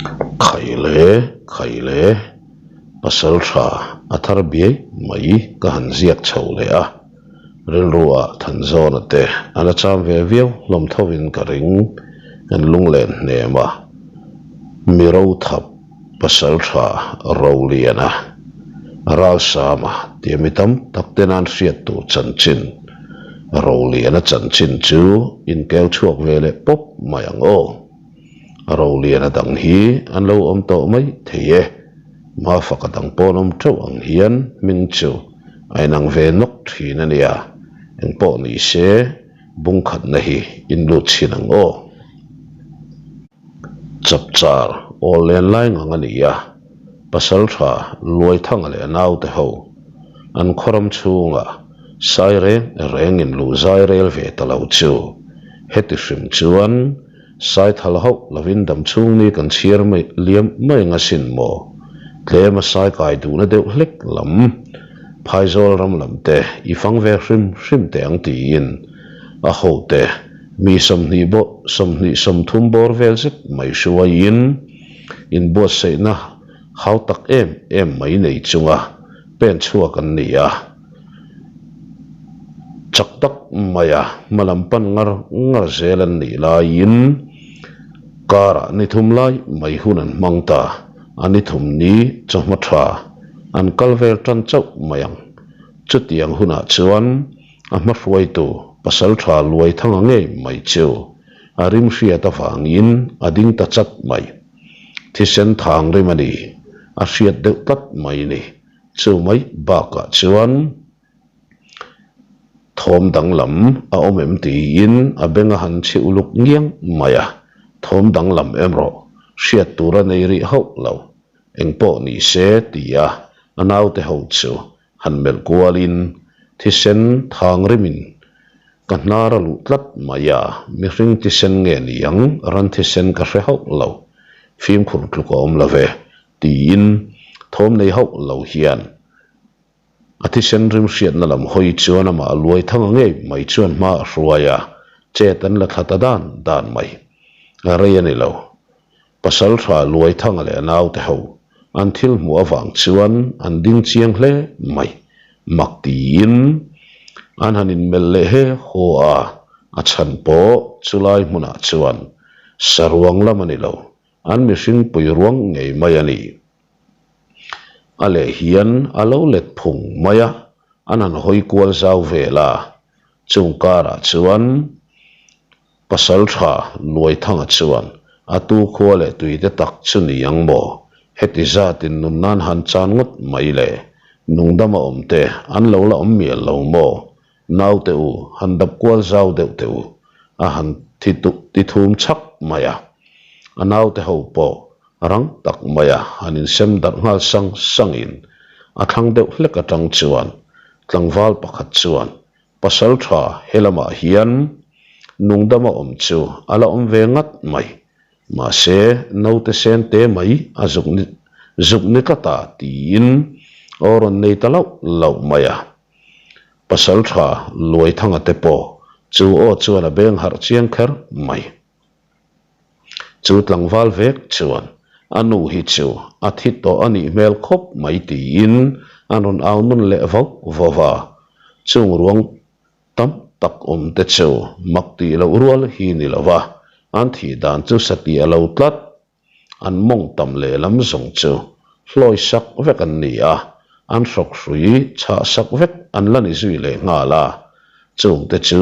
Khaile khaile pasal tha a thar biai mai ka han ziak chho leh a, rilru ah Thanzawna te a la cham ve viau hlawm thovin ka ring, kan lunglen hnem a, mi ro thap pasal tha Roliana Ralsama tia mi tam tak ten an hriat tur chanchin Roliana chanchin chu inkel chhuak ve leh pawp mai ang aw. Roliana dang hi an lo awm tawh mai thei e. Mafaka dang pawn awm teuh ang hian hming chu a inang ve nawk thin a nia. Engpawh ni se bungkhatna hi in lut chhin ang aw. Chapchar awl len lai ngang a ni a, Pasaltha Luaithanga leh a naute ho an khawram chhungah sai reng rengin luh zai rel ve ta lo chu heti hrim chuan Saithal hauh lovin dam chhung ni kan chhiar mai liam mai ang asin maw? Tlem a sai kai duhna deuh hlek lam Phaizawl ram lam te i fang ve hrim hrim teh ang tiin a hote mi 20 bawh 20 30 bawr vel zet mai hruaiin inbuatsaihna hau tak em em mai nei chunga pen chhuak an ni a. Chak tak maia hma lam pan ngar ngar zel an nih laiin car ah ni thum lai mai hun an hmang ta, a ni thum ni chawhma tha an kal vel tan chauh mai ang. Chutiang hunah chuan a hma hruaitu pasal tha luai thanga ngei mai chu a rim hriat avangin a ding ta chat mai. Thisen thang rim a ni, a hriat deuh tlat mai ni. Chu mai bakah chuan thawm danglam a awm em tiin a beng a han chhi uluk ngiang mai a, thawm danglam em rawh, hriat tur a nei rih hauh lo, engpawh ni se tia a naute ho chu han melh kualin thisen thang rimin ka hnar a luh tlat mai a, mihring thisen nge niang ran thisen ka hre hauh lo, fimkhur tluk a awm lo ve Tiin thawm nei hauh lo hian a thisen rim hriatna lam hawi chuan amah luai thanga ngei mai chuan hma a hruai a, chet an la thla ta dan dan mai. A rei a ni lo. Pasal tha luai thanga leh a naute ho an thil hmuh avang chuan an ding chiang hle mai. Mak tiin an han inmelh leh he haw a, a chhan pawh chulai hmunah chuan saruang lam a ni lo. An mihring pui ruang ngei mai a ni. A leh hian a lo let phung mai a, an han hawi kual zau vel a. Chung karah chuan pasal tha Luaithanga chuan a tu khua leh tuite tak chu ni ang maw? Heti zatin nun nan han chan ngawt mai le, nungdama awmte an lo la awm mial lo maw? Naute u, han dap kual zau deuh teh u, a han thi ti thum chhak mai a. A naute ho pawh rang tak mai a han insem darh nghal sang sangin a thlang deuh hlek atang chuan tlangval pakhat chuan pasal tha he lamah hian nungdama awm chu a la awm ve ngat mai. Mahse, naute sen te mai a zuk ni zuk ni tlat a tiin aw rawn nei ta lauh lauh mai a. Pasal tha Luaithanga te pawh chu aw chuan a beng harh chiang kher mai. Chu tlangval vek chuan a nu hi chu a thi tawh a nih hmel khawp mai tiin an rawn au nun leh vauh vauh a, chung ruang tam tak awm te chu mak tih loh rual hi ni lo va, an thih dan chu satih a lo tlat. An mawng tam lehlam zawng chu hlawi sak vek an ni a, an hrawk hrui chhah sak vek an la ni zui leh nghal a. Chungte chu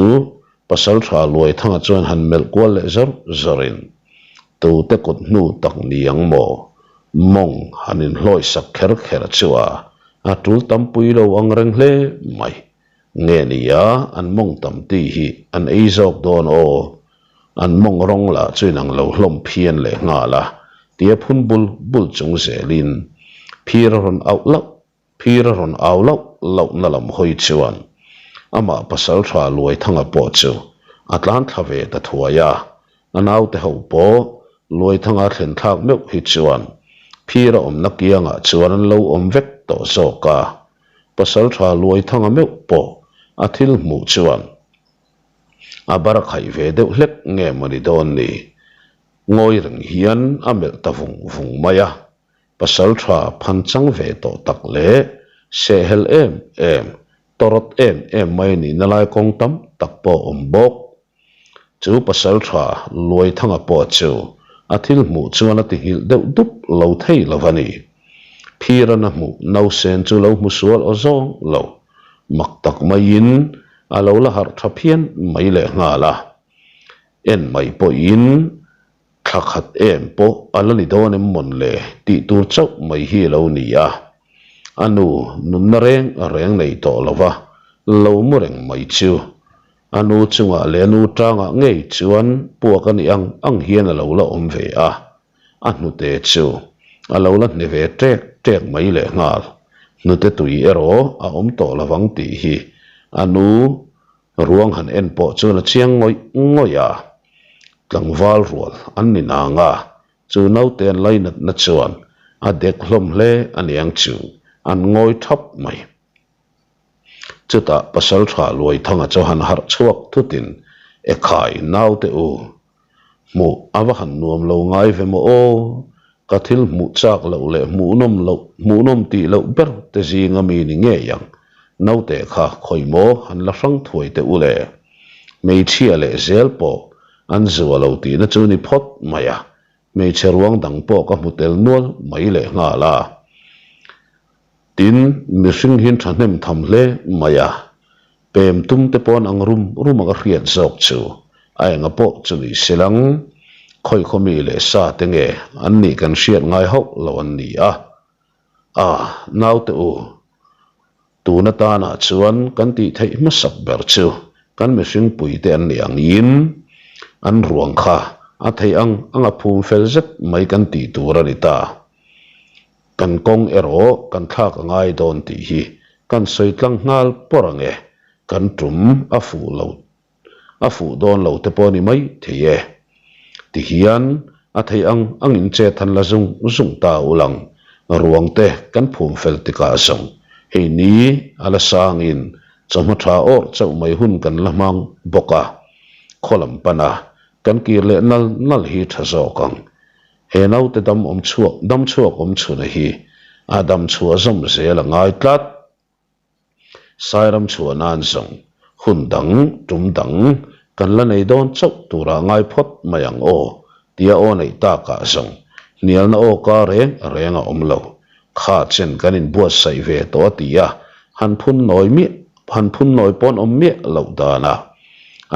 Pasaltha Luaithanga chuan han melh kual leh zawr zawrin, Tute kut hnu tak ni ang maw? Mawng han inhlawi sak kher kher chu a, a tul tampui lo ang reng hle mai. Nge nia an mawng tam tih hi an ei zawk dawn aw? An mawng rawng lah chu inang lo hlawm phian leh nghal a, tia phun bul bul chung zelin phir a rawn auh lauh phir a rawn au lauh lauhna lam hawi chuan amah pasal tha Luaithanga pawh chu a tlan thla ve ta thuai a, a naute ho pawh Luaithanga thlen thlak meuh hi chuan phir a awmna kiangah chuan an lo awm vek tawh zawk a, pasal tha Luaithanga meuh pawh a thil hmuh chuan A bar a khaih ve deuh hlek nge maw ni dawn ni? Ngawi reng hian a melh ta vung vung mai a, pasaltha phanchang ve tawh tak leh sehhel em em, tawrawt em em mai nihna lai kawng tam tak pawh a awm bawk. Chu pasaltha Luaithanga pawh chu a thil hmuh chuan a ti nghilh deuh dup lo thei lo a ni. Phiran a hmuh nausen chu lo hmu sual aw zawng lo, mak tak maiin a lo la harh tha phian mai lehnghal a. En mai pawhin thla khat em pawh a la ni dawn em mawn le tih tur chauh mai hi a lo ni a. A nu nunna reng reng nei tawh lo va, lo mu reng mai chu. A nu chungah leh a nu tangah ngei chuan puak a nih ang ang hian a lo la awm ve a. A hnute chu a lo la hne ve ṭek ṭek mai lehnghal. Hnute tui erawh a awm tawh lo vang tih hi a nu Ruang han en pawh chuan a chiang ngawih ngawih a, tlangval rual an ni nang a, chu naute an lainatna chuan a dek hlawm hle a niang chu an ngawi thap mai. Chutah Pasaltha Luaithanga chu han harh chhuak thutin, Ekhai naute u, Hmuh a va han nuam lo ngai ve maw aw? Ka thil hmuh chak loh leh hmuhnawm loh, hmuhnawm tih loh ber te zinga mi ni ngei ang. Naute kha khawi maw han la hrang thuai teh u le. Hmeichhia leh zel pawh an zua lo tihna chu ni phawt mai a, hmeichhe ruang dang pawh ka hmu tel nual mai leh nghal a. Tin, mihring hian thahnem tham hle mai a, pem tum te pawn ang rum rum a ka hriat zawk chu a enga pawh chu ni se lang, khawi khaw mi leh sa te nge an nih kan hriat ngai hauh lo an ni a. A, naute u, tun atanah chuan kan tih theih hmasak ber chu kan mihring pui te an nih angin an ruang kha a theih ang anga phum fel zet mai kan tih tur a ni ta. Kan kawng erawh kan thlak a ngai dawn tih hi kan sawi tlang nghal pawr ang e, kan tum a fuh lo a fuh dawn lo te pawh a ni mai thei e. Tihian a theih ang angin chet han la zung zung ta ul ang, ruang te kan phum fel tikah zawng hei ni a la sangin chawhma tha awrh chauh mai hun kan la hmang bawk a, khaw lam pana kan kir leh nal nal hi tha zawk ang. He naute dam awm chhuak dam chhuak awm chhuna hi a dam chhuah zawm zel a ngai tlat. Sairam chhuah nan zawng hun dang tum dang kan la nei dawn chauh turah ngai phawt mai ang aw tia aw neih takah zawng hnialna aw ka reng reng a awm lo. Kha chen kan inbuatsaih ve tawh a ti a, han phun nawi miah han phun nawi pawn awm miah loh danah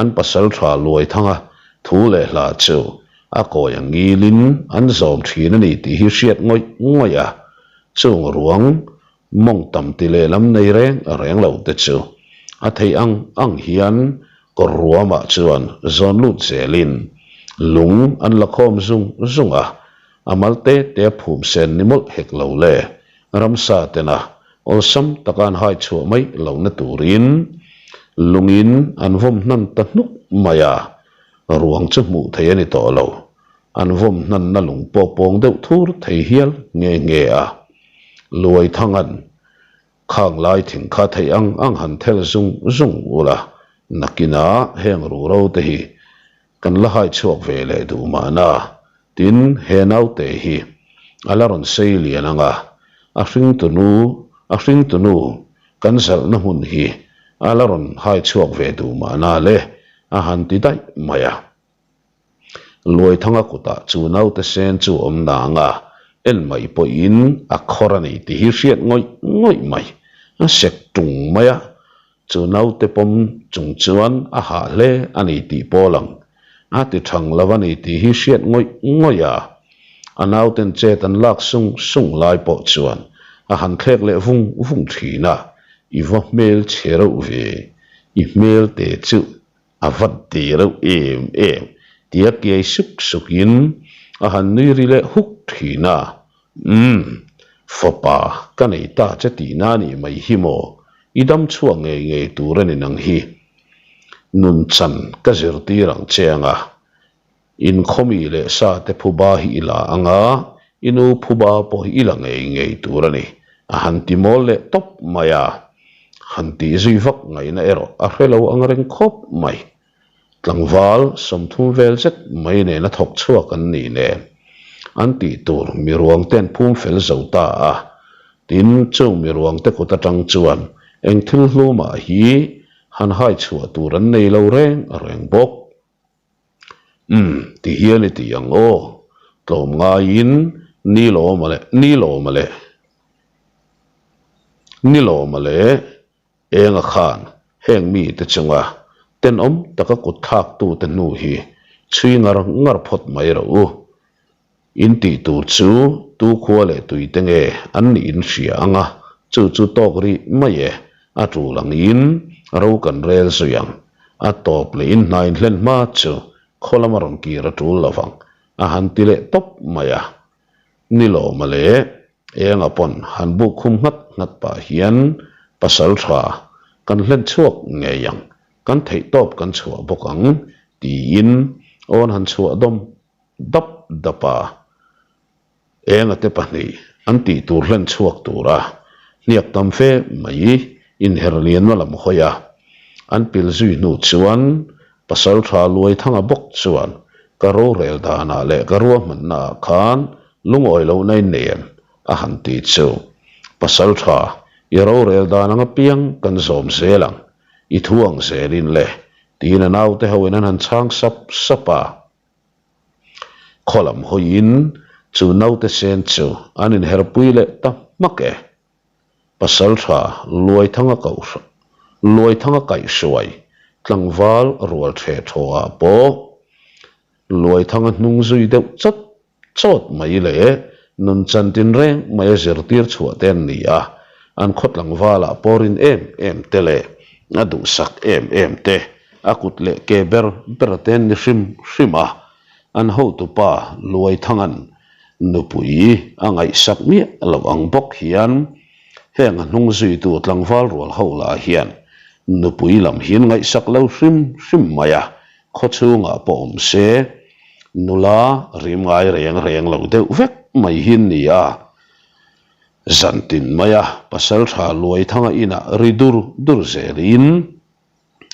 an pasal tha Luaithanga thu leh hla chu A kawi ang ngilin an zawm thin a ni tih hi hriat ngawih ngawih a, chung ruang mawng tam ti lehlam nei reng reng lo te chu a theih ang ang hian kawr ruamah chuan zawn lut zelin lung an la khawm zung zung a, a mal te te a phum sen ni mawlh hek lo le, ramsa tena awlsam taka an hai chhuah mai lohna turin lungin an vawm hnan ta hnuk mai a. Ruang chu hmuh theih a ni tawh lo. An vawm hnanna lung pawh pawng deuh thur thei hial nghe nghe a. Luai Thanga'n khang lai thing kha theih ang ang han thel zung zung ula, nakinah heng ruhro te hi kan la hai chhuak ve leh duh mahna. Tin, he naute hi a la rawn sei lian ang a, a hringtunu, a hringtunu kan zalhna hmun hi a la rawn hai chhuak ve duh mahna le, a han ti daih mai a. Luaithanga kutah chu naute sen chu awm nang a, en mai pawhin a khawr a ni tih hi hriat ngawih ngawih mai. A sek tung mai a, chu naute pawm chung chuan a hah hle a ni tih pawh lang. A ti thang lo a ni tih hi hriat ngawih ngawih a, a nauten chet an lak sung sung lai pawh chuan a han thlek leh vung vung thin a, I va hmel chhe reuh ve, i hmel te chu a va ti reuh em em tia kiai suk sukin a han nui ri leh huk thin a, Umm, fapa ka nei ta che tihna a nih mai hi maw, i dam chhuak ngei ngei tur a ni nang hi. Nunchan ka zirtir ang che anga, Inkhawmi leh sa te phuba hi i la ang a, i nu phuba pawh hi i la ngei ngei tur a ni, a han ti mawl leh tawp mai a. Han tih zui vak ngaihna erawh a hre lo ang reng khawp mai. Tlangval 30 vel zet mai nena thawk chhuak an ni nen an tih tur miruang te an phum fel zo ta a. Tin, chung miruang te kut atang chuan eng thil hlu mah hi han hai chhuah tur an nei lo reng reng bawk. Umm, ti hian i ti ang aw, tlawm ngaiin ni lawma leh ni lawma leh ni lawma leh enga khan heng mite chunga tenawm taka kut thlaktute hnu hi chhui ngar ngar phawt mai rawh u. In tih tur chu tu khua leh tui te nge an nih in hria ang a, chu chu tawk rih mai e, a tul angin ro kan rel zui ang. A tawp leh in hna in hlen hma chu khaw lama rawn kir a tul lo vang, a han ti leh tawp mai a. Ni lawma leh enga pawn han buk khum nghat nghat pah hian pasal tha kan hlen chhuak ngei ang, kan theih tawp kan chhuah bawk ang tiin awn han chhuah dawm dap dap a, enga te pahnih an tih tur hlen chhuak tura hniak tam fe mai inher lianna lam hawi a, an pil zui hnu chuan pasal tha Luaithanga bawk chuan ka rorel danah leh ka ruahmanna ah khan lungawi lohna in nei em a han ti chu pasal tha i rorel dan ang apiang kan zawm zel ang i thu ang zelin le tiin a naute hoin an han chhang sap sap a. Khaw lam hawiin chu naute sen chu an inherpui leh ta hmak e. Pasaltha Luaithanga koh Luaithanga kaihhruai tlangval rual ṭhe ṭhaw ah pawh Luaithanga hnung zui deuh chawt chawt mai leh nun chantin reng mai a zirtir chhuah te an ni a, an khaw tlangvalah pawh rin em em te leh a duhsak em em te A kut leh ke ber ber te an ni hrim hrim a, an hotupa Luaithanga'n nupui a ngaihsak miah lo ang bawk hian heng a hnung zuitu tlangval rual ho lah hian nupui lam hi an ngaihsak lo hrim hrim mai a, khaw chhungah pawh awm se nula rim ngai reng reng lo deuh vek mai hi an ni a. Zantin maia Pasaltha Luaithanga inah ri dur dur zelin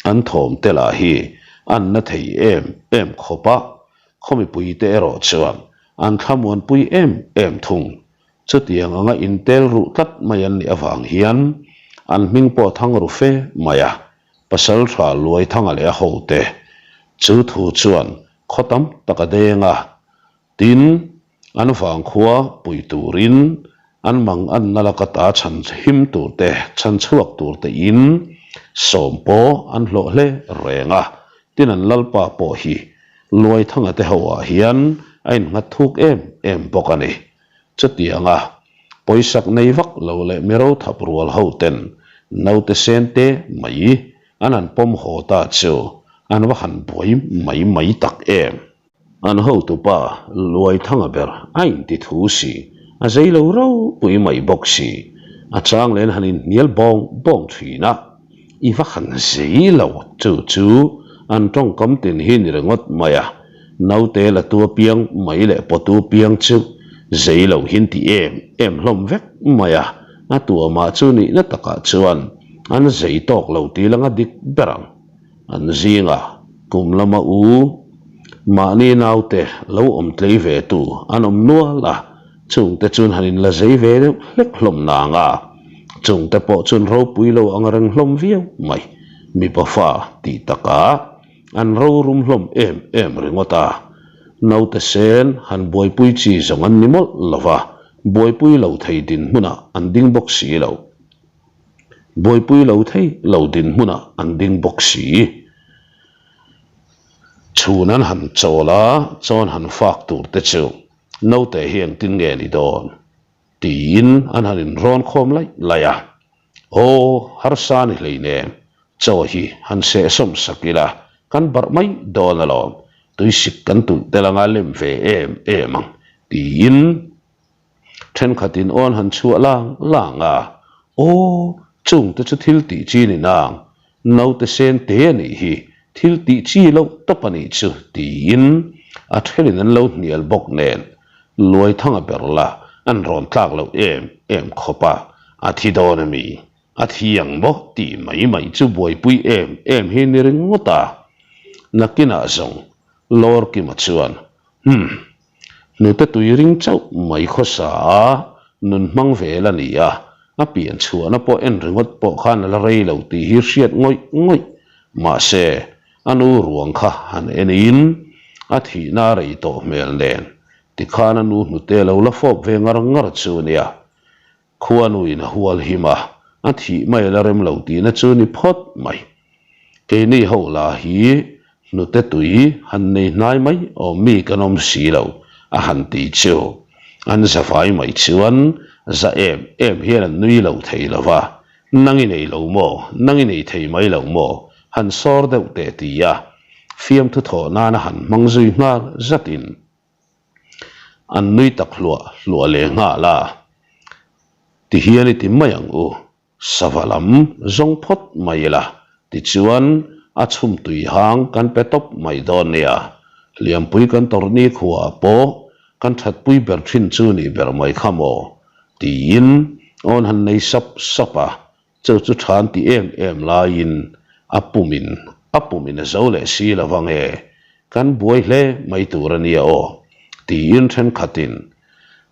An thawm te lah hi an na thei em em khawp a, khaw mipuite erawh chuan an thlamuanpui em em thung. Chutiang anga intel ruh tlat mai an nih avang hian an hming pawh a thang ru fe mai a, Pasaltha Luaithanga leh a hote chu thu chuan khaw tam tak a deng a, Tin, an vangkhua pui turin an mang anna laka ta chhan him tur te, chhan chhuak tur te in sawm pawh an hlawh hle reng a. Tin, an lalpa pawh hi Luaithanga te ho ah hian a innghat thuk em em bawk a ni. Chutianga pawisak nei vak lo leh miro thap rual ho ten naute sen te mai an han pawm haw ta chu an va han buai mai mai tak em. An hotupa Luaithanga ber a inti thu si, a zei lo ropui mai bawk si, a chang len han inhnial bawng bawng thin a, i va han zei lo chu chu an tawngkam tin hi ni ringawt mai a, naute la tu apiang mai leh pawtu piang chu zei lo hin ti em em hlawm vek mai a, a tuamah chu nihna takah chuan an zei tawk lo tih langa dik ber ang. An zinga kum lama u mahni naute lo awm tlei ve tu an awm nual a, chungte chuan han inla zei ve deuh hlek hlawm nang a, chungte pawh chuan ropui lo ang reng hlawm viau mai, mipa fa tih takah an rorum hlawm em em ringawt a, naute sen han buaipui chi zawng an ni mawlh lo va, buaipui lo thei dinhmunah an ding bawk si lo. Buaipui lo thei lo dinhmunah an ding bawk si. Chhun an han chawl a, chawn han fak tur te chu naute hi engtin nge ni dawn? tiin an han inrawn khawm laih laih a. Aw, harsa ni hleinem, chaw hi han sehsawm sak ila, kan barh mai dawn alawm, tuisik kan tulh tel anga lem ve em em ang, tiin Thenkhatin awn han chhuah lang lang a, Aw, chungte chu thil tih chi ni nang, naute sen te a nih hi, thil tih chi loh tawp a nih chu, tiin a thenin an lo hnial bawk nen, Luaithanga ber la an rawn tlak loh em em khawp a, a thi dawn a mi? A thi ang maw? tih mai mai chu buaipui em em hi ni ringawt a. Nakinah zawng Lawrkima chuan, Umm, hnute tui ring chauh mai khawsa a nun hmang vel a ni a, a pian chhuahna pawh en ringawt pawh khan a la rei lo tih hi hriat ngawih ngawih. Mahse, a nu ruang kha han enin a thihna a rei tawh hmel nen tikhan a nu hnute lo la fawp ve ngar ngar chu a nia. Khuanuin a hual him a, a thih mai la rem lo tihna chu ni phawt mai. Keini ho la hi hnute tui han nei hnai mai awm mi kan awm si lo a han ti chu. An za vai mai chuan za em em hian an nui lo thei lo va, nang i nei lo maw, nang i nei thei mai lo maw, han sawr deuh teh ti a, fiamthu thawh nana han hmang zui nghal zatin. An nui tak hluah hluah leh nghal a, Tihian i ti mai ang u, sava lam zawng phawt mai ila, tichuan a chhum tui hang kan pe tawp mai dawn nia, hliampui kan tawrh ni khuaah pawh kan thatpui ber thin chu nih ber mai kha maw? tiin awn han nei sap sap a, Chu chu than ti em em laiin a pumin a pumin a zo leh si lo vang e, kan buai hle mai tur a nia aw, tiin thenkhatin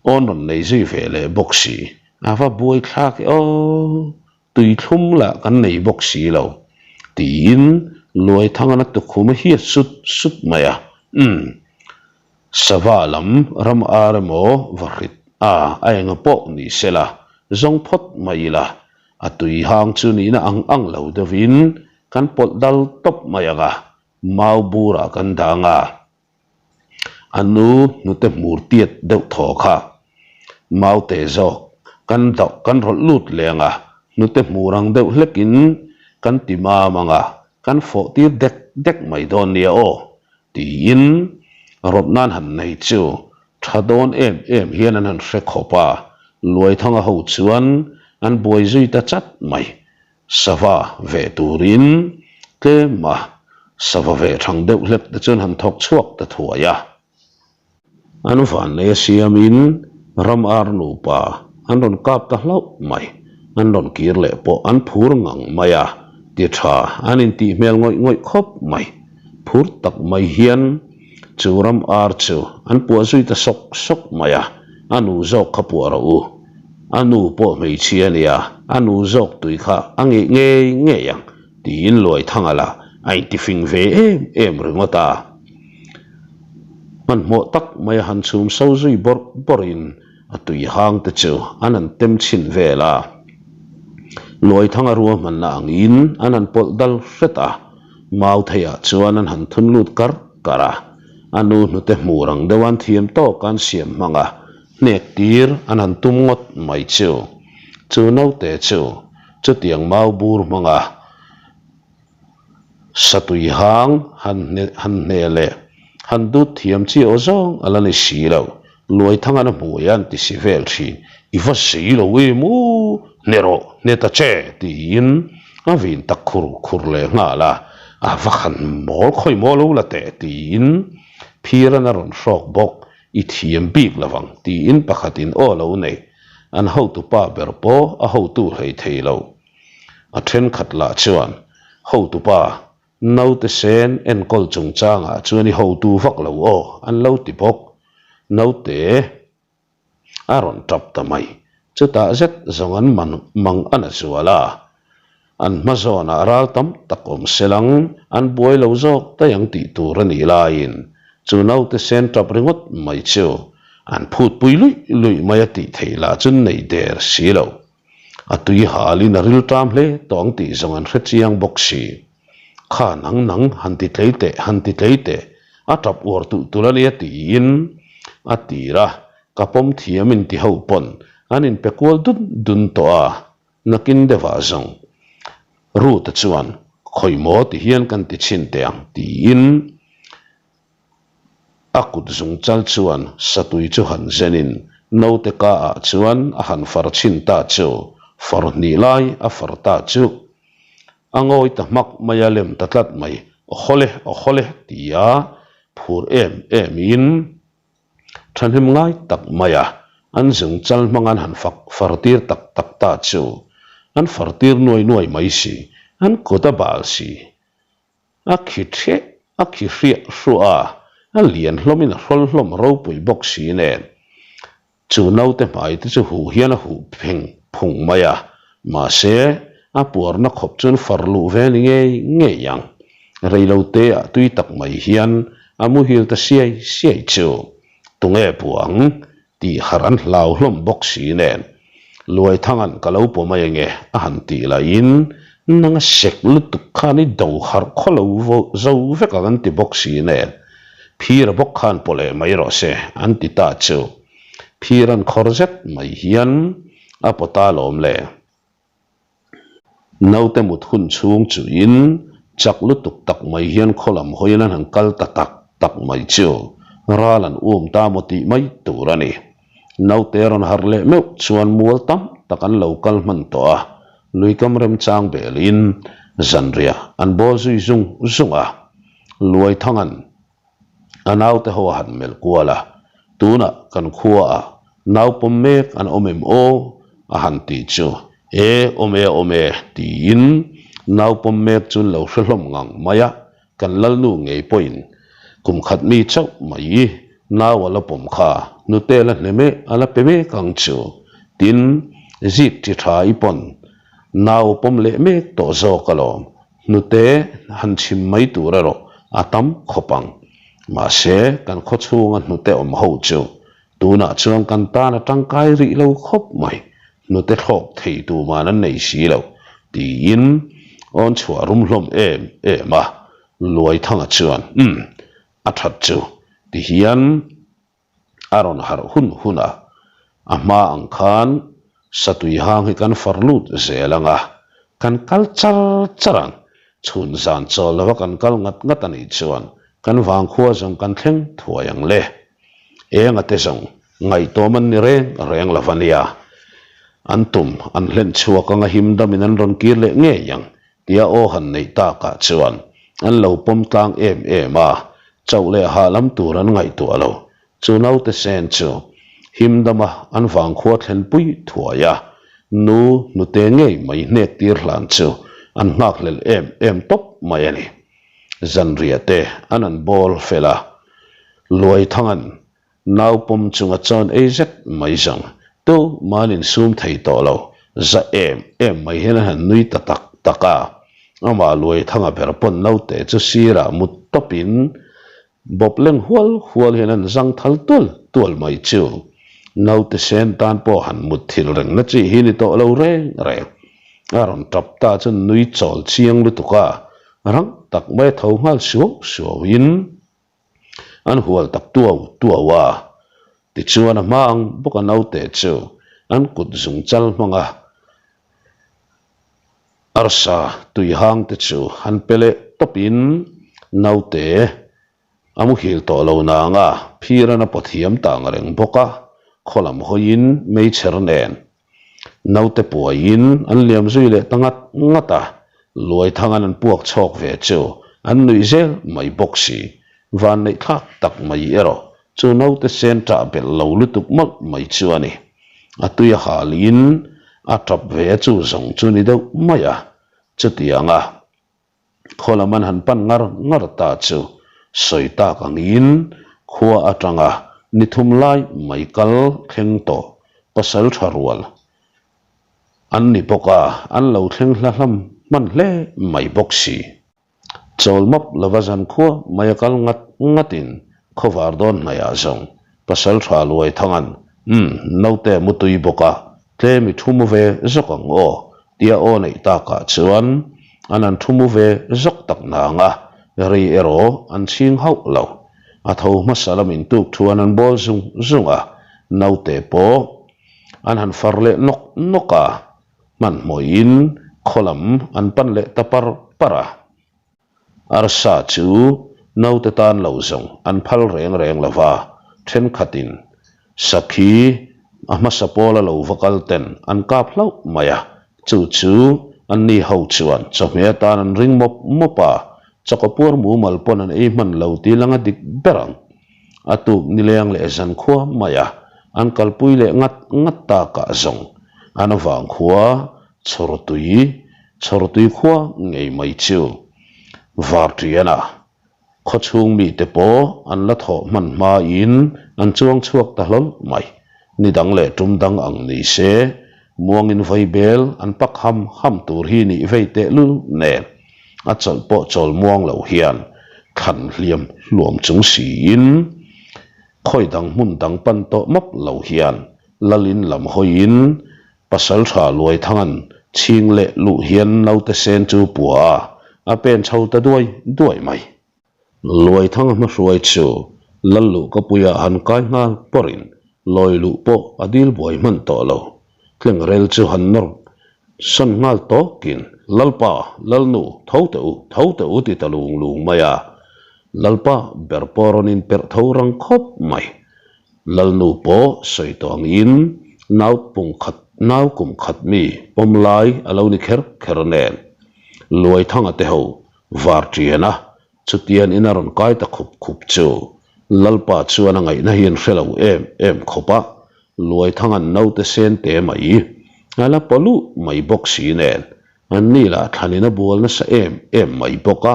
awn rawn nei zui ve leh bawk si, a va buai thlak e aw, tui thlum lah kan nei bawk si lo, tiin Luaithangana tukhum a hiat sut sut mai a, umm. Sava lam ram ar emaw va hrit a, a enga pawh ni se la, zawng phawt mai ila, a tui hang chu nihna ang ang lo deuhin kan pawlh dal tawp mai ang a, mau burah kan dang a, a nu hnute hmur tiat deuh thaw kha mau te zawk kan dauh kan rawlh lut leng a, hnute hmur ang deuh hlekin kan ti mam ang a, kan fawh tir dek dek mai dawn nia aw. Tiin rawt nan han nei chu tha dawn em em hian an han hre khawp a, Luaithanga ho chuan an buai zui ta chat mai. Sava ve turin tlem a sava ve thang deuh hlek te chuan han thawk chhuak ta thuai a. An vannei a siamin ram ar nupa an rawn kap ta hlauh mai. An rawn kir leh pawh an phur ngang mai a, ti tha an intih hmel ngawih ngawih khawp mai. Phur tak mai hian chu ram ar chu an puah zui ta sawk sawk mai a, a nu zawk kha puah rawh u. A nu pawh hmeichhia a nia, a nu zawk tui kha a ngeih ngei ngei ang tiin Luaithanga lah a intifing ve em em ringawt a. Hmanhmawh tak mai a han chhum so zui bawrh bawrhin a tui hang te chu an han tem chhin vel a. Luaithanga ruahmanna angin an han pawlh dal hret a, Mautheiah chuan an han thun lut kar kar a. A nu hnute hmur ang deuh an thiam tawk an siam hmang a, hnek tir an han tum ngawt mai chu. Chu naute chu chutiang mau bur hmang a. Satui hang han han hne leh han dut thiam chi aw zawng a la ni si lo. Luaithang an a hmui a an ti si vel thin. I va si lo em u, hne rawh, hne ta che tiin a vin tak khur khur leh nghal a. A va han mawl khawi maw lo la teh tiin phiran a rawn hrawk bawk. I thiam bik lo vang tiin pakhatin aw lo nei. An hotupa ber pawh a hotu hlei thei lo. A thenkhat lah chuan, Hotupa, naute sen enkawl chungchangah chuan i hotu vak lo aw, an lo ti bawk. Naute a rawn tap ta mai. Chutah zet zawng an man mang a na zual a. An hma zawnah ral tam tak awm selang, an buai lo zawk daih ang tih tur a nih laiin chu naute sen tap ringawt mai chu an phutpui luih luih mai a tih theih lah chu nei der si lo. A tui halin a ril ṭam hle tawh ang tih zawng an hre chiang bawk si. Kha nang nang han ti tlei teh, han ti tlei teh, a ṭap uar tuh tulh a nia tiin a tir a, ka pawm thiam in ti ho pawn an inpe kual dun dun tawh a, nakin deuhah zawng Ruth-a chuan khawi maw ti hian kan ti chhin teh ang tiin A kut zung chal chuan satui chu han zenin naute ka ah chuan a han far chhin ta chu, far hnih lai a far ta chu. A ngawi ta hmak mai a lem ta tlat mai, Awhawle, awhawle tia phur em em in thahnem ngai tak mai a an zung chal hmang an han fak far tir tak tak ta chu, an far tir nuai nuai mai si, an kut a bal si. A khi ṭheh A khi hriah hruah a, a lian hlawmin a hrawl hlawm ropui bawk si nen. Chu naute hmai te chu huh hian a huh pheng phung mai a, mahse a puarna khawp chuan far luh ve ni ngei ngei ang. Reilote ah tui tak mai hian a muhil ta siai siai chu tunge buang tih harh an hlau hlawm bawk si nen. Luaithanga'n ka lo pawm mai ange a han tih laiin nanga sek lutuk khan i do harh khaw lo zo vek ang an ti bawk si nen. Phira bawk khan pawh leh mai rawh se an ti ta chu. Phira'n khawr zet mai hian a pawt ta lawm le. Naute mut hun chhung chuin chak lutuk tak mai hian khaw lam hawiin an han kal ta tak tak mai chu ral an um ta maw tih mai tur a ni. Naute rawn harh leh meuh chuan mual tam tak an lo kal hman tawh a, luikam remchang belin zanriah an bawl zui zung zung a, Luaithanga'n A naute ho a han melh kual a, Tunah kan khuaah nau pawm mek an awm em aw? a han tih chu, E, awm e, awm e, tiin nau pawm mek chu an lo hre hlawm ngang mai a, kan lalnu ngei pawhin kum khat mi chauh mai nau a la pawm kha, hnute la hne mek a la pe mek ang chu, tin, zik chi tha i pawn nau a pawm leh mek tawh zawk alawm, Hnute han chhim mai tur erawh a tam khawp ang. Mahse, kan khaw chhunga hnute awm ho chu tunah chuan kan tan a tangkai rih lo khawp mai. Hnute thlawk thei tuman an nei si lo, tiin awn chhuah rum hlawm em em a. Luaithanga chuan, Umm, a that chu, tihian A rawn harh hun hun a, a hma ang khan satui hang hi kan far lut zel ang a, kan kal char char ang. Chhun zan chawl lova kan kal ngat ngat a nih chuan kan vangkhua zawng kan thleng thuai ang le. Enga te zawng ngaihtuam an ni reng reng lo a nia. An tum an hlen chhuak anga him damin an rawn kir leh ngei ang tia aw han neih takah chuan an lo pawm tlang em em a, chauh leh hah lam tur an ngaihtuah lo. Chu naute sen chu him dama an vangkhua thlenpui thuai a, nu hnute ngei mai hnek tir hlan chu an nghakhlel em em tawp mai a ni. Zanriah te an an bawl fel a, Luaithanga'n Nau pawm chunga chuan ei zet mai zawng tu man insum thei tawh lo, za em em mai hian a han nui ta tak tak a. Amah Luaithanga ber pawn naute chu sirah mut tawpin bawp leng hual hual hian an zang thal tual tual mai chu. Naute sen tan pawh han mut thil reng na chi hi ni tawh lo reng reng. A rawn tap ta chu nui chawl chiang lutuk a, rang tak mai a tho nghal suau suauin. An hual tak tuau tuau a, tichuan a hma ang bawk a naute chu an kut zung chal hmang a, arsa tui hang te chu han pe leh tawpin naute a muhil tawh lo nang a, phiran a pawthiam ta ang reng bawk a, khaw lam hawiin meichher nen Naute puaiin an liam zui leh ta ngat ngat a, Luaithanga'n an puak chhawk ve chu an nuih zel mai bawk si. Vanneih thlak tak mai erawh chu naute sen ṭah belh lo lutuk mawlh mai chu a ni. A tui a halin a ṭap ve a chu zawng chu ni deuh mai a, chutianga Khaw lam an han pan ngar ngar ta chu sawi tak angin khua atanga ni thum lai mai kal thleng tawh pasal tha rual an ni bawk a, an lo thleng hla hlam hman hle mai bawk si. Chawl map lova zan khua mai a kal ngat ngatin khawvar dawn hnaihah zawng pasal tha luai thangan umm naute mutui bawk a Tlem i thu mu ve zawk ang aw, tia aw neih takah chuan an an thu mu ve zawk tak nang a, rei erawh an chhing hauh lo. A tho hmasa lamin tuk thuan an bawl zung zung a, naute pawh an han far leh nawk nawk a, hmanhmawhin khaw lam an pan leh ta par par a. Arsa chu naute tan lo zawng an phal reng reng lo va, thenkhatin sakhi a hmasa pawla lo va kal ten an kap hlauh mai a, chu chu anni ho chuan chawhmeh atan an ring mawp mawp a, chawkapuar mumal pawn an ei hman lo tih lang a dik ber ang. A tuk nileng leh zankhua mai a, an kalpui leh ngat ngat takah zawng an vangkhua Chhawrtui, Chhawrtui khua ngei mai chu Varṭiana. Khawchhung mite pawh an la thawh hman hmain an chuang chhuak ta hlawl mai. Ni dang leh tum dang ang ni se, muangin vaibel an pak ham ham tur hi nih vei tehlul nen a chawlh pawh chawl muang lo hian thlan hliam hluam chung siin khawi dang hmun dang pan tawh map lo hian Lalin lam hawiin Pasalṭha Luaithanga'n chhing leh luh hian naute sen chu pua a, a pen chho ta duai duai mai. Luaithanga hmahruai chu Lal luh ka puia han kai nghal pawrin lawi luh pawh a dil buai hman tawh lo. Tlengrel chu han nawr sawn nghal tawkin, Lalpa, Lalnu, tho teh u, tho teh u ti ta lung lung mai a. Lalpa ber pawh rawn inperh tho rang khawp mai. Lalnu pawh sawi tawh angin nau pungkhat nau kum khat mi pawm lai a lo ni kher kher nen Luaithanga te ho var ṭian a, chutian in a rawn kai ta khup khup chu Lalpa chuan a ngaihna hi an hre lo em em khawp a, Luaithanga'n naute sen te mai a la paw luh mai bawk si nen an ni lah thlanin a bual nasa em em mai bawk a.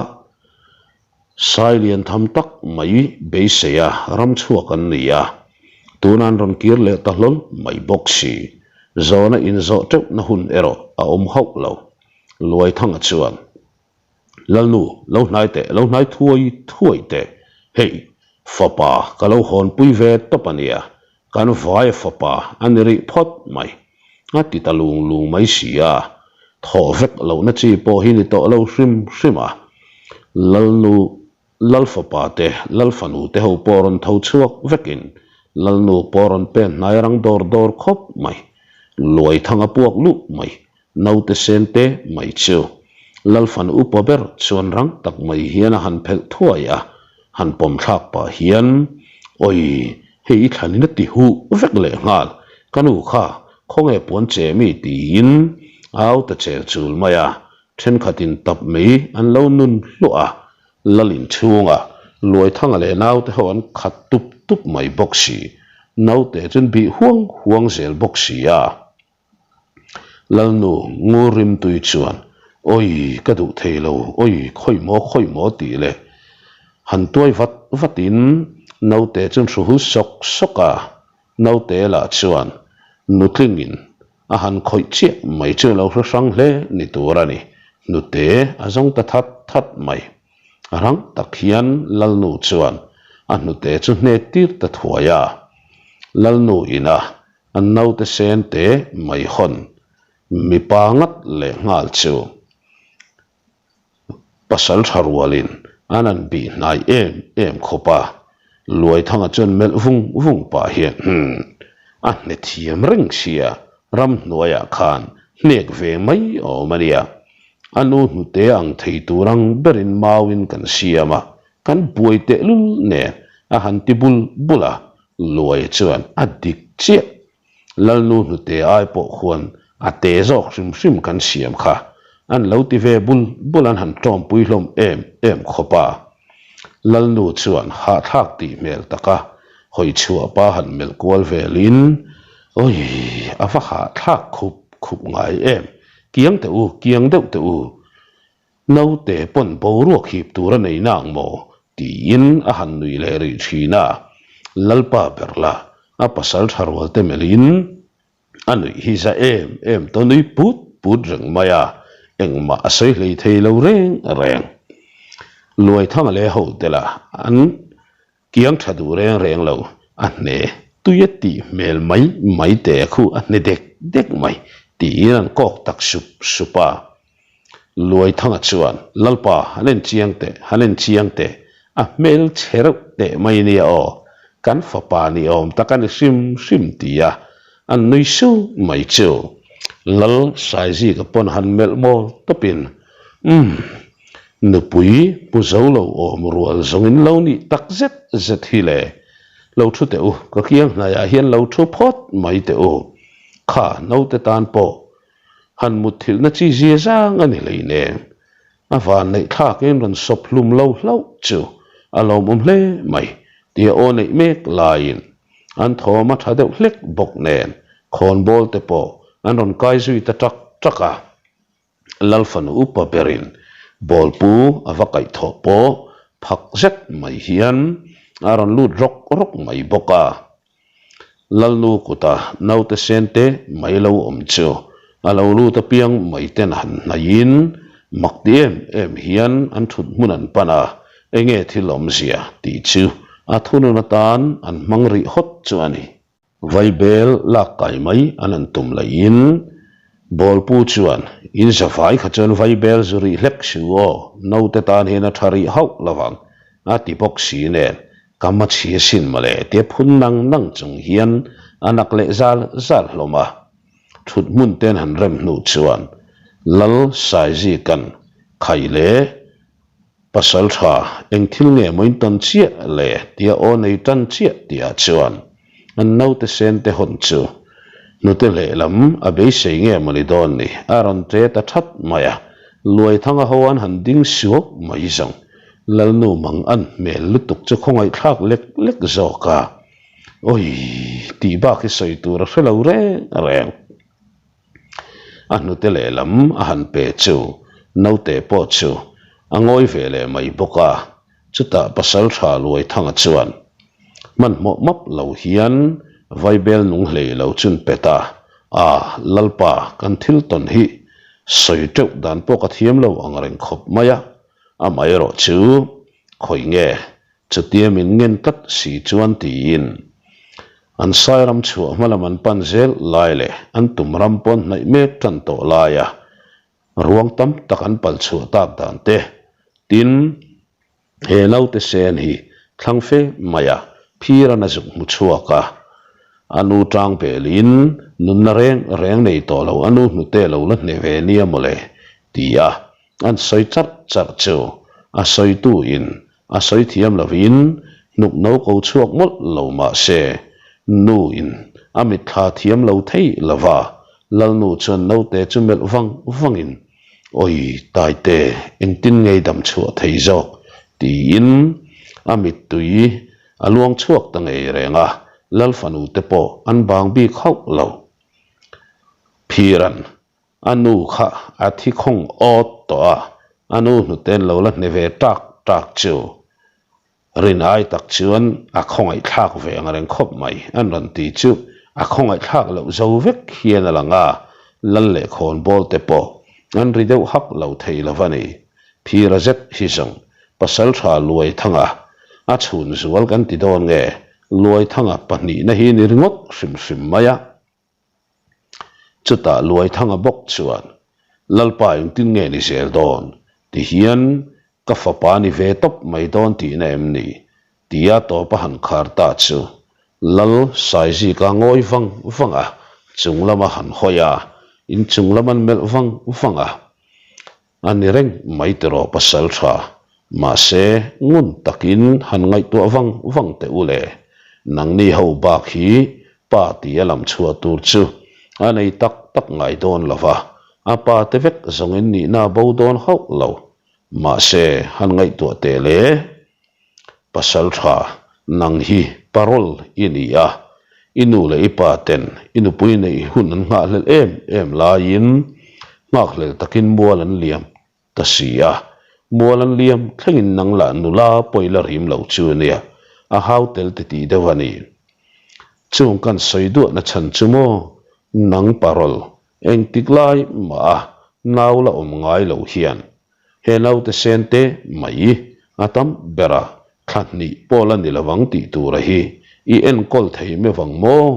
Sai lian tham tak mai beisei a ram chhuak an ni a, tuna an rawn kir leh ta hlawl mai bawk si. Zawna inzawh teuhna hun erawh a awm hauh lo. Luaithanga chuan, Lalnu, lo hnai teh, lo hnai thuai thuai teh. Hei, fapa ka lo hawnpui ve tawp a nia, kan vaia fapa a ni rih phawt mai. A ti ta lung lung mai si a, thawh vek lohna chi pawh hi ni tawh lo hrim hrim a. Lalnu, Lalfapa te, Lalfanu te ho pawh rawn tho chhuak vekin Lalnu pawh rawn pen hnai rang dawr dawr khawp mai. Luaithang a puak luh mai, naute sen te mai chu. Lalfanu upa ber chuan rang tak mai hian a han phelh thuai a, han pawm thlak pah hian, Awi, hei i thlanin a ti huh vek leh nghal, ka nu kha khawnge puan che mi tiin au ta chel chul mai a, thenkhatin tap mai an lo nun hluah a, Lal inchhunga Luaithanga leh naute ho an khat tup tup mai bawk si, naute chuan bih huang huang zel bawk si a. Lalnu ngur rimtui chuan, Awi, ka duh thei lo, awi, khawi maw, khawi maw tih leh han tuai vat vatin naute chuan hru hul sawk sawk a. Naute lah chuan nutlingin a han khawih chiah mai chu a lo hre hrang hle ni tur a ni. Hnute a zawng ta that that mai. Rang tak hian Lalnu chuan a hnute chu hnek tir ta thuai a. Lalnu ina An naute sen te mai hawn mipa ngat leh nghal chu pasal tha rualin an an bih hnai em em khawp a, Luaithanga chuan melh vung vung pah hian Umm, a hne thiam reng sia, ramhnuaiah khan hnek ve mai awm a nia, a nu hnute ang thei tur ang berin mauin kan siam a, kan buai tehlul nen a han ti bul bul a, Luai chuan a dik chiah. Lalnu hnute ai pawh khuan a te zawk hrim hrim kan siam kha. An lo ti ve bul bul an han tawmpui hlawm em em khawp a. Lalnu chuan hahthlak tih hmel taka hawi chhuah pa han melh kual velin, Awii, a va hahthlak khup khup ngai em, kiang teh u, kiang deuh teh u. Naute pawn boruak hip tur a nei nang maw? tiin a han nuih leh rih thin a. Lalpa ber la, a pasal tha rual te melhin a nuih hi za em em tawh nui put put reng mai a, engmah a sawi hlei thei lo reng reng. Luaithanga leh hote lah an Kiang tha duh reng reng lo, a hne tui a tih hmel mai mai te khu a hne dek dek mai tiin an kawk tak sup sup a. Luaithanga chuan, Lalpa, han en chiang teh, han en chiang teh, a hmel chhe reuh teh mai nia aw, kan fapa ni awm tak a ni hrim hrim ti a an nui su mai chu. Lal Saizika pawn han melh mawl tawpin, Umm. Nupui pu zo lo awm rual zawngin lo nih tak zet zet hi le. Lo thu teh u, ka kiang hnaiah hian lo thu phawt mai teh u. Kha naute tan pawh han mutthilhna chi zia zang a ni hleinem. A van neih thlakin rawn sawp hlum lo hlauh chu a lawmawm hle mai tia aw neih mek laiin an thawm a tha deuh hlek bawk nen khawnbawl te pawh an rawn kai zui ta ṭak ṭak a. Lalfanu upa berin bawlpu a va kaih thawh pawh Phak zet mai hian a rawn lut rawk rawk mai bawk a. Lalnu kuta naute sen te mai lo awm chu a lo lut apiang mai ten han hnaihin mak ti em em hian an thut hmun an pan a, enge thil awmzia tih chu a thunun atan an hmang rih hawt chu a ni. Vaibel lak kai mai an han tum laiin Bawlpu chuan, In zavai kha chuan vaibel zu rih hlek su aw, naute tan hian a tha rih hauh lo vang, a ti bawk si nen, ka ma chhi asin mawle tia phun nang nang chung hian a nak leh zal zal hlawm a. Thut hmun ten han rem hnu chuan Lal Saizikan khai leh Pasal tha, eng thil nge maw in tawn chiah le tia aw nei tan chiah tihah chuan an naute sen te hawn chu hnute lehlam a beisei nge maw ni dawn ni a rawn tle ta that mai a, Luaithanga ho an han ding suau mai zawng. Lalnu mang an hmel lutuk chu khawngaihthlak lek lek zawk a, Awii tih bak hi sawi tur a hre lo reng reng. A hnute lehlam a han pe chu naute pawh chu a ngawi ve leh mai bawk a, chutah Pasalṭha Luaithanga chuan hmanhmawh map lo hian vaibel nung hlei lo chun pet a, A, Lalpa, kan thil tawn hi sawi teuh dan pawh ka thiam lo ang reng khawp mai a, amaherawh chu khawi nge Chutia min ngen tlat si chuan tiin an Sairam chhuah hmalam an pan zel lai leh an tum ram pawn hnaih mek tan tawh laia ruang tam tak an pal chhuah tak dan te tin he naute sen hi thlang fe maia phiran a zuk hmu chhuak a, a nu tang belin nunna reng reng nei tawh lo a nu hnute lo la hne ve nia mawle tia An sawi charh charh chu a sawitu in a sawi thiam lo in hnuk no ko chhuak mawlh lo mah se nu in a mitthla thiam lo thei lo va, Lalnu chuan naute chu melh vang vang in Awi Taite engtin ngei dam chhuah thei zawk tiin a mittui a luang chhuak ta ngei reng a, Lal fanu te pawh an bang bik hauh lo. Phiran A nu kha a thi khawng awt tawh a, a nu hnuten lo la hne ve tak tak chu rin ai tak chuan a khawngaihthlak ve ang reng khawp mai an rawn ti chu a khawngaihthlak loh zo vek hian a lang a, lal leh khawnbawl te pawh an ri deuh hak lo thei lo va ni. Phira zet hi zawng Pasaltha Luaithanga a chhun zual kan ti dawn nge Luaithanga pahnihna hi ni ringawt hrim hrim mai a. Chutah Luaithanga bawk chuan, Lalpa engtin nge ni zel dawn? Ti hian ka fapa ni ve tawp mai dawn tihna em ni? Tia tawp a han khar ta chu Lal Saizika ngawi vang vang a, chung lama han hawi a, inchung lam an melh vang vang a. A ni reng mai tiraw pasal tha, mahse ngun takin han ngaihtuah vang vang teh u le, nangni ho bak hi pa ti a lam chhuah tur chu a nei tak tak ngai dawn lo va, a pa te vek zawngin nihna bo dawn hauh lo, mahse han ngaihtuah teh le. Pasal tha, nang hi parole i ni a, i nu leh i pa ten i nupui neih hun an nghahhlelh em em laiin nghakhlel takin mual an liam ta si a, mual an liam thlengin nang lah nula pawh i la rim lo chu nia, a hau tel ti tih deuh a ni. Chung kan sawi duahna chhan chu maw, nang parole engtik lai mah a nau la awm ngai lo hian He naute sen te mai a tam ber a, thla hnih pawh la ni lovang tih tura hi i enkawl thei me vang maw?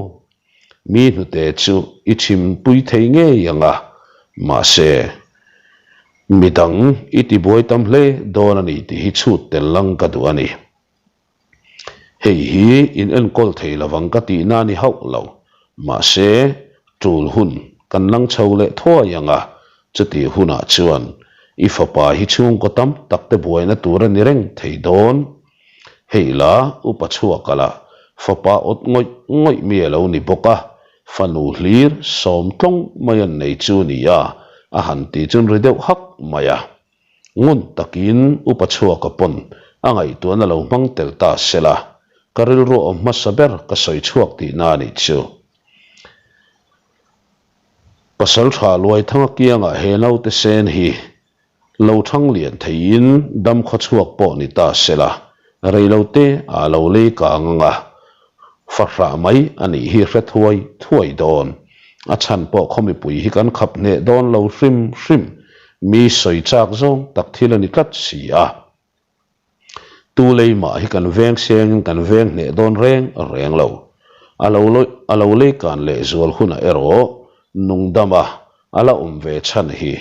Mi hnute chu i chhimpui thei ngei ang a, mahse midang i tibuai tam hle dawn a ni tih hi chhut tel lang ka duh a ni. Hei hi in enkawl thei lovang ka tihna a ni hauh lo. Mahse, tul hun kan lang chho leh thuai ang a, chutih hunah chuan i fapa hi chhungkaw tam tak te buaina tur a ni reng thei dawn. Hei la, upa chhuaka la, fapa awt ngawih ngawih mi a lo ni bawk a, fanu hlir sawm tlawng mai an nei chu nia, a han ti chun ri deuh hak mai a. Ngun takin upa chhuaka pawn a ngaihtuahna lo hmang tel ta sela, ka rilru awm hmasa ber ka sawi chhuak tihna a nih chu. Pasaltha Luaithanga kiangah he naute sen hi Lo thang lian theiin dam khawchhuak pawh ni ta sela, reilote ah lo lei kang anga fahrah mai a nih hi hre thuai thuai dawn. A chhan pawh khaw mipui hi kan khap hneh dawn lo hrim hrim, mi sawi chak zawng tak thil a ni tlat si a. Tu lei mah hi kan veng sengin kan veng hneh dawn reng reng lo. A lo a lo lei kan leh zual hunah erawh nungdama a la awm ve chhan hi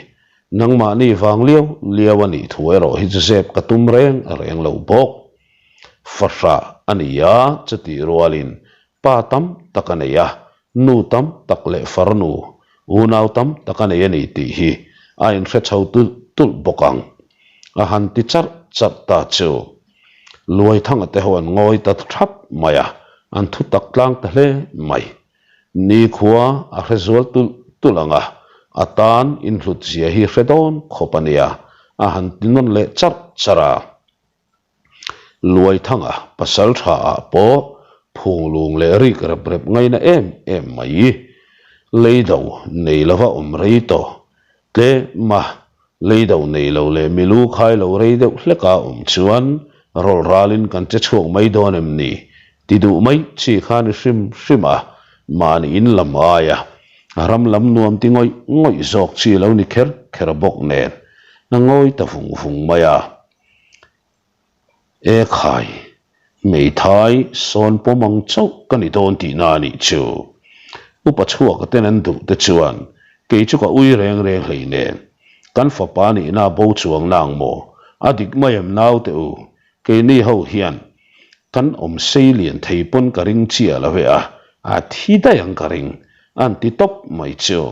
nangmahni vang liau liau a nih thu erawh hi chu zep ka tum reng reng lo bawk. Fahrah a ni a, chutih rualin pa tam tak a nei a, nu tam tak leh farnu unau tam tak a nei a ni tih hi a inhre chho tulh tulh bawk ang. A han ti charh charh ta chu. Luaithanga te ho an ngawi ta thap mai a, an thu tak tlang ta hle mai. Nikhua a hre zual tulh tulh ang a, a tan inhlut zia hi hre dawn khawp a nia, a han ti nawn leh charh charh a. Luaithanga pasal tha ah pawh phunglung leh rik rep rep ngaina em em mai. Leido nei lova awm rei tawh tlema leido nei lo leh milu khai lo rei deuh hleka awm chuan rawlh ralin kan che chhuak mai dawn em ni ti duh mai chi kha ni hrim hrim a, mahni in lam aia ram lam nuam ti ngawih ngawih zawk chi lo ni kher kher bawk nen a ngawi ta vung vung mai a. E khai, hmeithai sawn pawm ang chauh ka ni dawn tihna a nih chu. Upa chhuaka ten an duh te chuan kei chu ka ui reng reng hlei nen. Kan fapa nihna bo chuang nang maw? A dik mai em naute u, keini ho hian kan awm sei lian thei pawn ka ring chiah lo ve a, a thi daih ang ka ring, an ti tawp mai chu.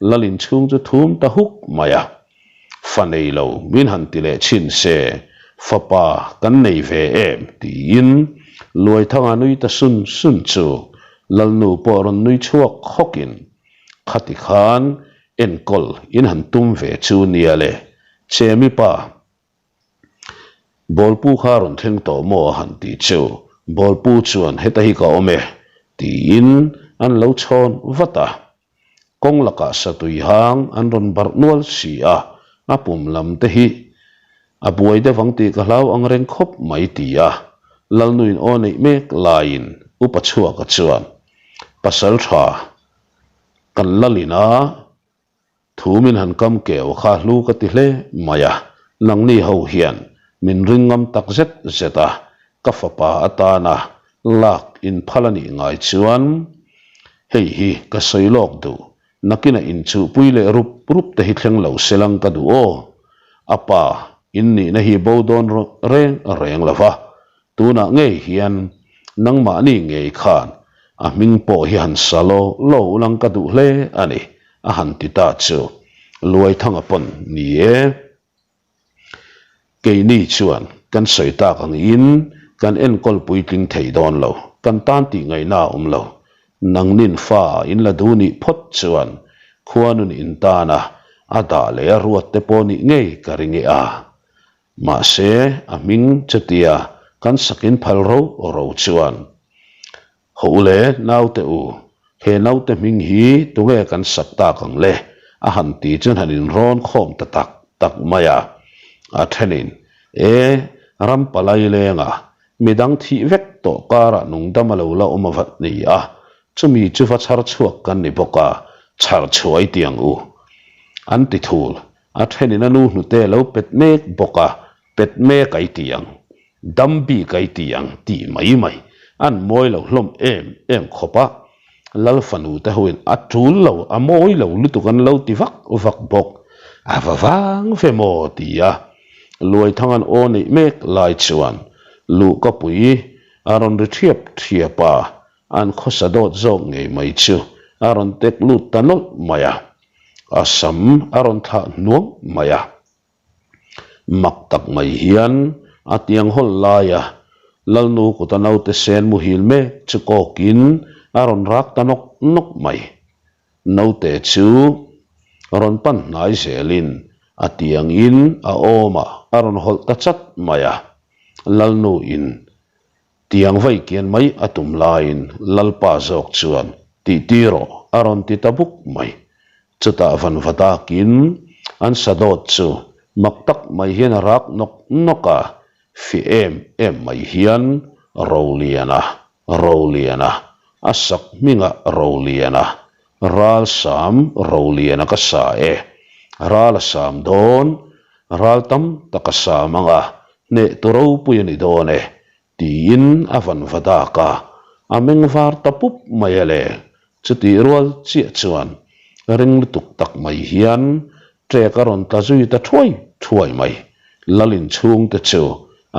Lalin chhung chu thum ta huk mai a. Fa nei lo min han ti leh chhin se, fapa kan nei ve em? tiin Luaithanga nui ta sun sun chu Lalnu pawh rawn nui chhuak hawkin, Khati khan enkawl in han tum ve chu nia le, Chemi pa, Bawlpu kha rawn thleng tawh maw a han ti chu Bawlpu chuan heta hi ka awm e tiin an lo chhawn vat a. Kawng lakah satui hang an rawn barh nual si a, a pum lam te hi a buai deuh ang tih ka hlau ang reng khawp mai ti a, Lalnuin aw neih mek laiin Upa Chhuaka chuan Pasal tha kan lalin a, Thu min han kam keu kha hlu ka ti hle mai a, nangni ho hian min ring ngam tak zet zet a, ka fapa atana lak inphal a nih ngai chuan hei hi ka sawi lawk duh, nakinah inchuhpui leh rup rup te hi thleng lo se lang ka duh aw. A pa in nihna hi bo dawn reng reng lo va, Tunah ngei hian nangmahni ngei khan a hming pawh hi han sa law law ulang ka duh hle a ni, a han ti ta chu Luaithanga pawn ni e. Keini chuan kan sawi tak angin kan enkawl puitling thei dawn lo, kan tan tih ngaihna a awm lo. Nangnin fa in la duh nih phawt chuan khuanun in tana a dah leh a ruat te pawh nih ngei ka ring e a. Mahse, a hming chutia kan sakin phal ro ro chuan, Haw u le, naute u, he naute hming hi tunge kan sak tak ang le? a han ti chuan han inrawn khawm ta tak tak mai a. A thenin, E, ram palai lenga midang thih vek tawh karah nungdam a lo la awm avat ni a, chumi chu va chhar chhuak kan ni bawk a, chhar chhuai ti ang u, an ti thul. A thenin a nu hnute a lo pet mek bawk a, pet mek ai ti ang, dam bik ai ti ang tih mai mai an mawi lo hlawm em em khawp a, Lal fanu te hoin a tul lo, a mawi lo lutuk an lo ti vak vak bawk. A va vang ve maw ti a, Luaithanga'n aw neih mek lai chuan luhkapui a rawn ri thiap thiap a, an khawsa dawt zawk ngei mai chu a rawn tek lut ta nawlh mai a. A sam a rawn thlah hnuang mai a, mak tak mai hian a tiang hawl laia Lalnu kuta naute sen muhil mek chu kawkin a rawn rak ta nawk nawk mai. Naute chu rawn pan hnai zelin a tiangin a awmah a rawn hawlh ta chat mai a, Lalnu in Tiang vai kian mai a tum laiin Lalpa zawk chuan tih ti rawh a rawn ti ta buk mai. Chutah van va takin an sadawt chu Mak tak mai hian a rak nawk nawk a, fiah em em mai hian Roliana, Roliana, a sak hmingah Roliana, ral sam Roliana ka sa e, ral a sam dawn, ral tam tak a sam ang a, hneh tu ropui a ni dawn e, Tiin a van va dak a, a meng var ta pup mai a le. Chutih rual chiah chuan ring lutuk tak mai hian ṭek a rawn tla zui ta thuai thuai mai. Lal inchhungte chu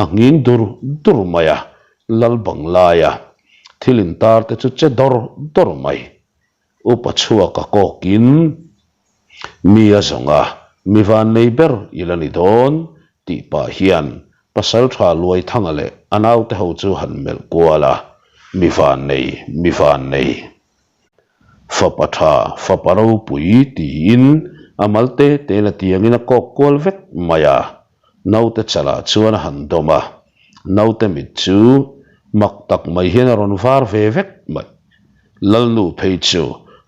a nghing dur dur mai a, lal bang laia thil intar te chu che dawr dawr mai. Upa chhuak a kawkin mi a zawng a, mi van nei ber i la ni dawn tih pah hian Pasalṭha Luaithanga leh a naute ho chu han melh kual a, Mi van nei, mi van nei. Fapa ṭha, fapa ropui tiin a mal te te la tiangin a kawk kual vek mai a, naute chalah chuan a han dawm a, naute mit chu mak tak mai hian a rawn var ve vek mai. Lalnu phei chu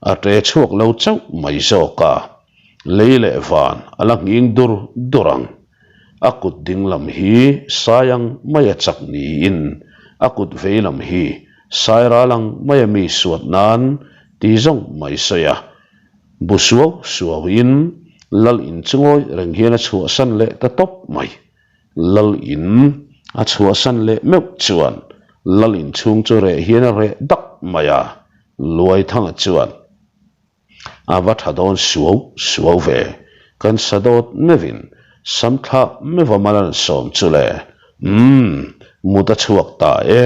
a ṭe chhuak lo chauh mai zawk a, lei leh van a la nghing dur dur ang. A kut ding lam hi sai ang maia chak niin a kut vei lam hi sai ral ang maia mi suat nan ti zawng mai sawi a. Bu suau suauin Lal in chu ngawi reng hian a chhuahsan leh ta tawp mai. Lal in a chhuahsan leh meuh chuan Lal in chhung chu reh hian a reh dak mai a, Luaithanga chuan a va tha dawn suau suau ve, kan sa dawt meuhin sam thlah meuha mal an sawm chu le, umm mut a chhuak ta e,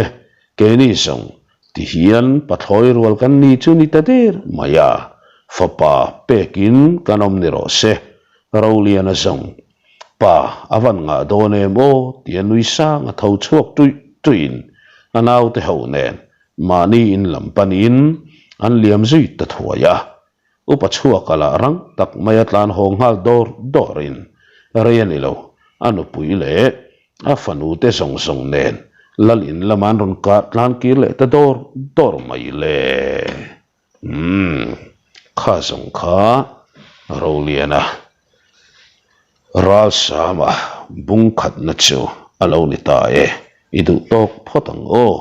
keini zawng ti hian pathlawi rual kan ni chu ni ta der mai a, fapa pekin kan awm ni rawh se, Roliana zawng Pa, a van ngah dawn em aw? tia nui sang a tho chhuak tuih tuihin a naute ho nen mahni in lam panin an liam zui ta thuai a. Upa chhuaka lah rang tak maia tlan haw nghal dawr dawrin rei a ni lo, a nupui leh a fanu te zawng zawng nen lal in lama an rawn kah tlan kir leh ta dawr dawr mai le. Umm, kha zawng kha Roliana Ralsama bung khatna chu a lo ni ta e, i duh tawk phawt ang aw.